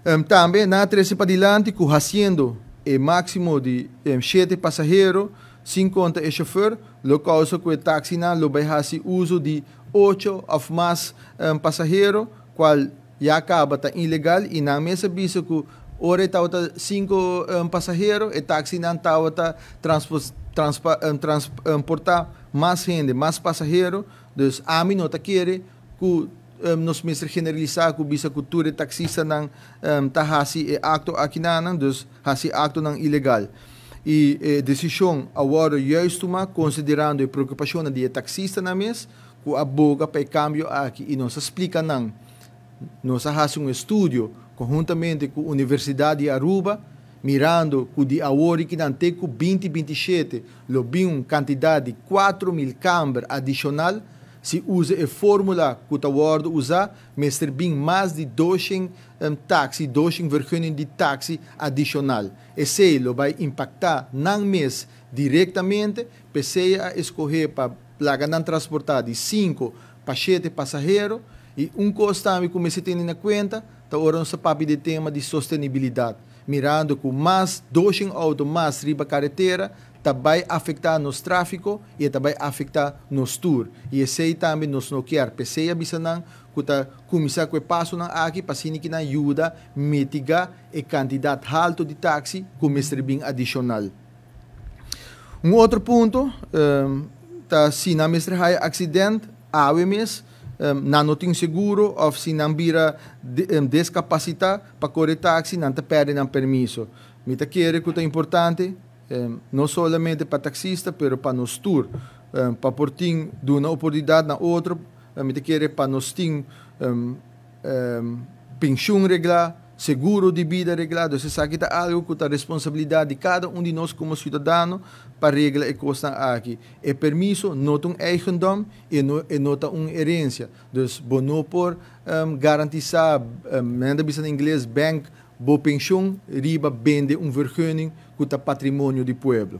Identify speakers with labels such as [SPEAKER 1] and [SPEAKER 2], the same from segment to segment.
[SPEAKER 1] Tambe nan a trese padilanti ku hasiendo e máksimo di shete pasahero sin konta e shofùr lo kousa ku e taksinan lo bai hasi uso di ocho òf mas pasahero, kual ya kaba ta ilegal, i nan mes a bisa ku ora e tabata sinku pasahero e taksinan tabata transportá mas hende, mas pasahero. Dus ami no ta kere ku nos mester generalisá ku bisa ku tur e taksistanan ta hasi e akto akinanan, dus hasi aktonan ilegal. I e desishon a wòrdu juist tumá konsiderando e preokupashonnan di e taksistanan mes ku a boga pa e kambio aki, i nos a splika nan. Nos a hasi un estudio konhuntamente ku Universidat di Aruba mirando ku di awor i kinan te ku 2027 lo bin un kantidat di 4000 kamber adishonal. Si usa e fórmula ku ta wòrdu usá, mester bin mas di 200 taksi, 200 vergunning di taksi adishonal. Esei lo bai impaktá nan mes direktamente, p'esei a eskohé pa laga nan transportá di 5 pa 7 pasahero. I un kos tambe ku mester tene na kuenta ta ora nos ta papia di tema di sostenibilidat, mirando ku mas 200 outo mas riba karetera ta bai afektá nos tráfiko i e ta bai afektá nos tur. I esei tambe nos no kier. P'esei a bisa nan ku ta kuminsá ku e pasonan aki pa asina ku nan yuda mitigá e kantidat haltu di taksi ku mester bin adishonal. Un otro punto ta si nan mester haya aksident awe mes, nan no tin seguro, òf si nan bira deskapasitá pa kore taksi, nan ta pèrdè nan permiso. Mi ta kere ku ta importante no solamente pa taksista pero pa nos tur, pa por tin duna oportunidat na otro. Mi ta kere pa nos tin penshun reglá, seguro di bida reglá. Dus esaki ta algu ku ta responsabilidat di kada un di nos komo siudadano pa regla e kosnan aki. E permiso no ta un eigendom i e no ta un herensia. Dus bo no por garantisá, men ta bisa na ingles, bank bo penshun riba bende un vergunning ku ta patrimonio di pueblo.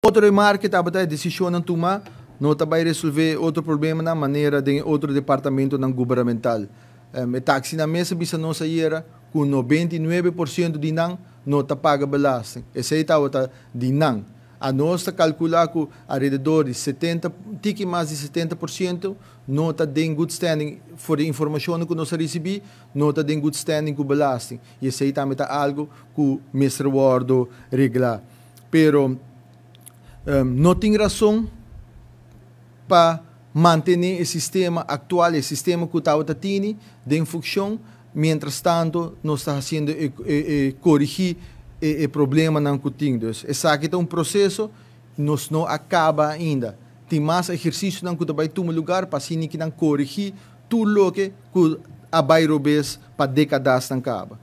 [SPEAKER 1] Otro remarke tabata e desishonnan tumá no ta bai resolvé otro problemanan manera den e otro departamentonan gubernamental. E taksinan mes a bisa nos ayera ku 99% di nan no ta paga belasting. Esei tabata di nan. Anos ta kalkulá ku alrededor di 70, tiki mas di 70% no ta den good standing, for di informashonnan ku nos a risibí, no ta den good standing ku belasting. I esei tambe ta algu ku mester wòrdu reglá. Pero no tin rason pa mantené e sistema aktual, e sistema ku tabata tini den funshon, mientras tanto nos ta hasiendo e korigí e problemanan ku tin. Dus esaki ta un proseso, nos no a kaba ainda. Tin mas ehersisionan ku ta bai tuma lugar pa asina ku nan korigí tur loke ku a bai robes pa dékadasnan kaba.